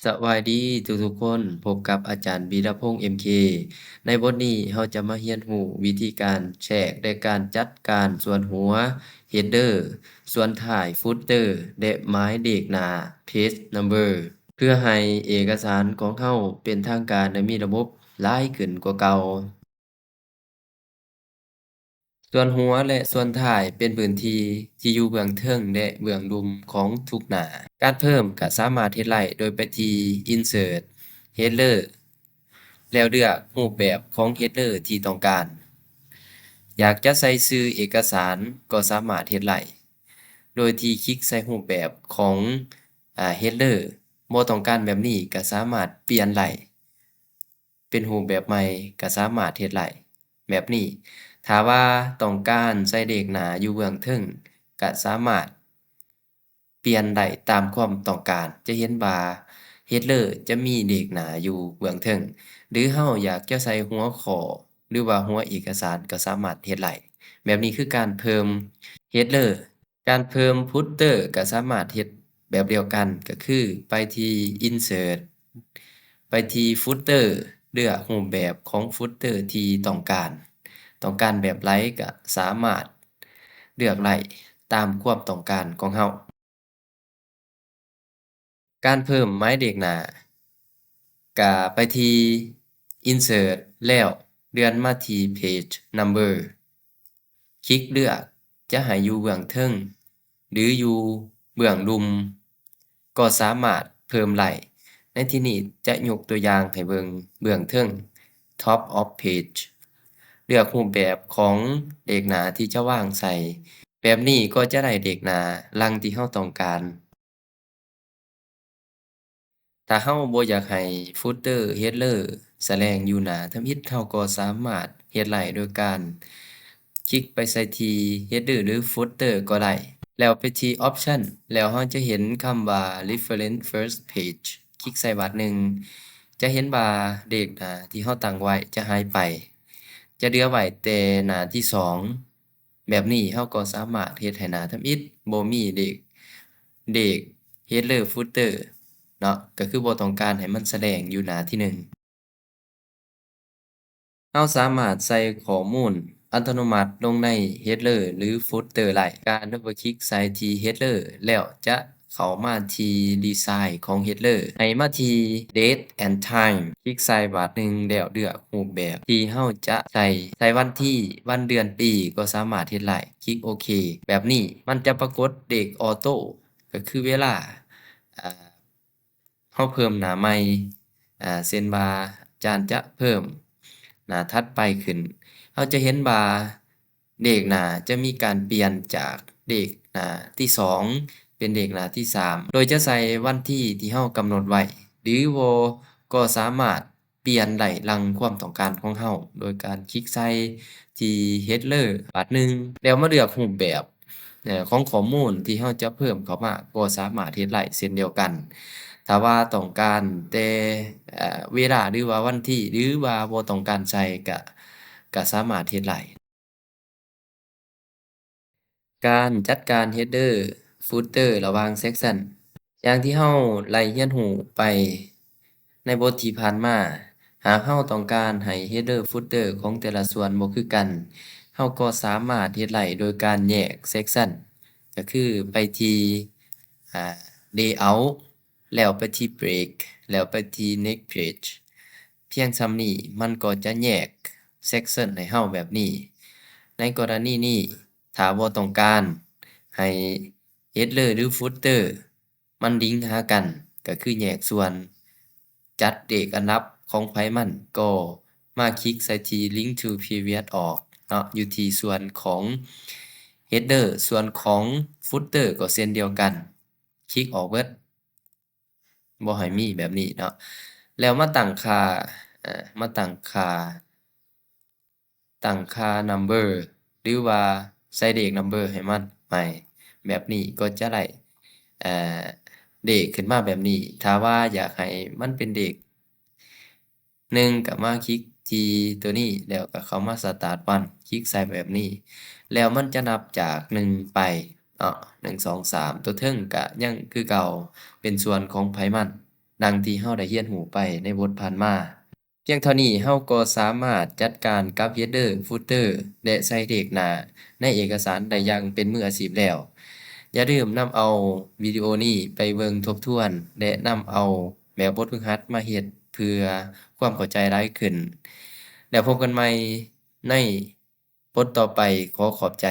ສະບາຍດີທຸກໆຄົນ, ພົບກັບອາຈານ ວີລະພົງ ເອັມເຄ. ໃນບົດນີ້ເຮົາຈະມາຮຽນຮູ້ວິທີການແຊກ ແລະ ການຈັດການສ່ວນຫົວ ເຮດເດີ, ສ່ວນທ້າຍ ຟຸດເຕີ ແລະ ໝາຍເລກໜ້າ ເພຈນຳເບີ ເພື່ອໃຫ້ເອກະສານຂອງເຮົາເປັນທາງການ ແລະ ມີລະບົບຫຼາຍຂຶ້ນກວ່າເກົ່າ. ສ່ວນຫົວ ແລະ ສ່ວນທ້າຍເປັນພື້ນທີ່ທີ່ຢູ່ເບື້ອງເທິງ ແລະ ເບື້ອງລຸ່ມຂອງທຸກໜ້າ. ການເພີ່ມກໍສາມາດເຮັດໄດ້ໂດຍໄປທີ່ Insert Header ແລ້ວເລືອກຮູບແບບຂອງ Header ທີ່ຕ້ອງການ. ຢາກຈະໃສ່ຊື່ເອກະສານກໍສາມາດເຮັດໄດ້ໂດຍທີ່ຄລິກໃສ່ຮູບແບບຂອງ ອາ Header. ບໍ່ຕ້ອງການແບບນີ້ກໍສາມາດປ່ຽນໄດ້ ເປັນຮູບແບບໃໝ່ກໍສາມາດເຮັດໄດ້ແບບນີ້. ຖ້າວ່າຕ້ອງການໃສ່ເລກໜ້າຢູ່ເບື້ອງເທິງ ກໍສາມາດປ່ຽນໄດ້ຕາມຄວາມຕ້ອງການ. ຈະເຫັນວ່າ Header ຈະມີເລກໜ້າຢູ່ເບື້ອງເທິງ ຫຼືເຮົາຢາກຈະໃສ່ຫົວຂໍ້ ຫຼືວ່າຫົວເອກະສານກໍສາມາດເຮັດໄດ້. ແບບນີ້ຄືການເພີ່ມ Header. ການເພີ່ມ Footer ກໍສາມາດເຮັດແບບດຽວກັນ ກໍຄືໄປທີ່ Insert ໄປທີ່ Footer ເລືອກຮູບແບບຂອງ Footer ທີ່ຕ້ອງການ. ຕ້ອງການແບບໃດກໍສາມາດເລືອກໄດ້ຕາມຄວາມຕ້ອງການຂອງເຮົາ. ການເພີ່ມໝາຍເລກໜ້າ ກະໄປທີ່ Insert ແລ້ວເລື່ອນມາທີ່ Page Number ຄລິກເລືອກຈະໃຫ້ຢູ່ເບື້ອງເທິງ ຫຼື ຢູ່ເບື້ອງລຸ່ມ ກໍສາມາດເພີ່ມໄດ້. ໃນທີ່ນີ້ຈະຍົກຕົວຢ່າງໃຫ້ເບິ່ງເບື້ອງເທິງ Top of Page ເລືອກຮູບແບບຂອງເລກໜ້າທີ່ຈະວາງໃສ່. ແບບນີ້ກໍຈະໄດ້ເລກໜ້າດັ່ງທີ່ເຮົາຕ້ອງການ. ຖ້າເຮົາບໍ່ຢາກໃຫ້ Footer Header ສະແດງຢູ່ໜ້າທຳອິດ, ເຮົາກໍສາມາດເຮັດໄດ້ໂດຍການຄລິກໄປໃສ່ທີ່ Header ຫຼື Footer ກໍໄດ້. ແລ້ວໄປທີ່ Option ແລ້ວເຮົາຈະເຫັນຄຳວ່າ Reference First Page ຄລິກໃສ່ບາດໜຶ່ງ. ຈະເຫັນວ່າເລກໜ້າທີ່ເຮົາຕັ້ງໄວ້ຈະຫາຍໄປ, ຈະເຫຼືອໄວ້ແຕ່ໜ້າທີສອງ. ແບບນີ້ເຮົາກໍສາມາດເຮັດໃຫ້ໜ້າທຳອິດບໍ່ມີເລກ ເລກ Header Footer ເນາະ, ກໍຄືບໍ່ຕ້ອງການໃຫ້ມັນສະແດງຢູ່ໜ້າທີໜຶ່ງ. ເຮົາສາມາດໃສ່ຂໍ້ມູນອັດຕະໂນມັດລົງໃນ Header ຫຼື Footer ໄດ້. ການດັບເບິນຄລິກໃສ່ທີ່ Header ແລ້ວຈະເຂົ້າມາທີ່ Design ຂອງ Header ໃຫ້ມາທີ່ Date and Time ຄລິກໃສ່ບາດໜຶ່ງ ແລ້ວເລືອກ ຮູບແບບທີ່ເຮົາຈະໃສ່, ໃສ່ວັນທີ, ວັນເດືອນປີກໍສາມາດເຮັດໄດ້. ຄລິກໂອເຄ. ແບບນີ້ມັນຈະປາກົດເລກອອໂຕ້ ກໍຄືເວລາ ອາ ເຮົາເພີ່ມໜ້າໃໝ່, ອາ ເຊັ່ນວ່າອາຈານຈະເພີ່ມໜ້າຖັດໄປຂຶ້ນ, ເຮົາຈະເຫັນວ່າ ເລກໜ້າຈະມີການປ່ຽນຈາກເລກໜ້າທີສອງເປັນເລກໜ້າທີສາມ ໂດຍຈະໃສ່ວັນທີທີ່ເຮົາກຳນົດໄວ້ ຫຼືບໍ່ກໍສາມາດປ່ຽນໄດ້ດັ່ງຄວາມຕ້ອງການຂອງເຮົາ ໂດຍການຄລິກໃສ່ທີ່ Header ບາດໜຶ່ງ ແລ້ວມາເລືອກຮູບແບບ ເອີ ຂອງຂໍ້ມູນທີ່ເຮົາຈະເພີ່ມເຂົ້າມາກໍສາມາດເຮັດໄດ້ເຊັ່ນດຽວກັນ. ຖ້າວ່າຕ້ອງການແຕ່ ເອີ ເວລາ ຫຼືວ່າວັນທີ ຫຼືວ່າບໍ່ຕ້ອງການໃສ່ ກະ ກະສາມາດເຮັດໄດ້. ການຈັດການ Header Footer ລະຫວ່າງ Section ຢ່າງທີ່ເຮົາໄດ້ຮຽນຮູ້ໄປໃນບົດທີ່ຜ່ານມາ, ຫາກເຮົາຕ້ອງການໃຫ້ Header Footer ຂອງແຕ່ລະສ່ວນບໍ່ຄືກັນ, ເຮົາກໍສາມາດເຮັດໄດ້ໂດຍການແຍກ Section ກໍຄືໄປທີ່ ອາ Layout ແລ້ວໄປທີ່ Break ແລ້ວໄປທີ່ Next Page. ພຽງສ່ຳນີ້ມັນກໍຈະແຍກ Section ໃຫ້ເຮົາແບບນີ້. ໃນກໍລະນີນີ້ ຖ້າບໍ່ຕ້ອງການໃຫ້ Header ຫຼື Footer ມັນລິງຫາກັນ ກໍຄືແຍກສ່ວນ, ຈັດເລກອັນດັບຂອງໃຜມັນ, ກໍມາຄລິກໃສ່ທີ່ Link to Previous Org ເນາະ, ຢູ່ທີ່ສ່ວນຂອງ Header, ສ່ວນຂອງ Footer ກໍເຊັ່ນດຽວກັນ, ຄລິກອອກເບິດ. ບໍ່ໃຫ້ມີແບບນີ້ເນາະ. ແລ້ວມາຕັ້ງຄ່າ ເອີ ມາຕັ້ງຄ່າ ຕັ້ງຄ່າ number ຫຼືວ່າໃສ່ເລກ number ໃຫ້ມັນໃໝ່ ແບບນີ້ກໍຈະໄດ້ ເອີ ເລກຂຶ້ນມາແບບນີ້. ຖ້າວ່າຢາກໃຫ້ມັນເປັນເລກ ໜຶ່ງ ກໍມາຄລິກທີ່ຕົວນີ້ ແລ້ວກໍເຂົ້າມາ Start One ຄລິກໃສ່ແບບນີ້ ແລ້ວມັນຈະນັບຈາກໜຶ່ງໄປເນາະ ໜຶ່ງ ສອງ ສາມ ຕົວເທິງກໍຍັງຄືເກົ່າ ເປັນສ່ວນຂອງໃຜມັນ. ດັ່ງທີ່ເຮົາໄດ້ຮຽນຮູ້ໄປໃນບົດຜ່ານມາ. ພຽງເທົ່ານີ້ເຮົາກໍສາມາດຈັດການກັບເຮດເດີ, ຟຸດເຕີ ແລະ ໃສ່ເລກໜ້າໃນເອກະສານໄດ້ຢ່າງເປັນມືອາຊີບແລ້ວ. ຢ່າລືມນຳເອົາວິດີໂອນີ້ໄປເບິ່ງທົບທວນ ແລະ ນຳເອົາແບບບົດຝຶກຫັດມາເຮັດເພື່ອຄວາມເຂົ້າໃຈຫຼາຍຂຶ້ນ. ແລ້ວພົບກັນໃໝ່ໃນບົດຕໍ່ໄປ. ຂໍຂອບໃຈ.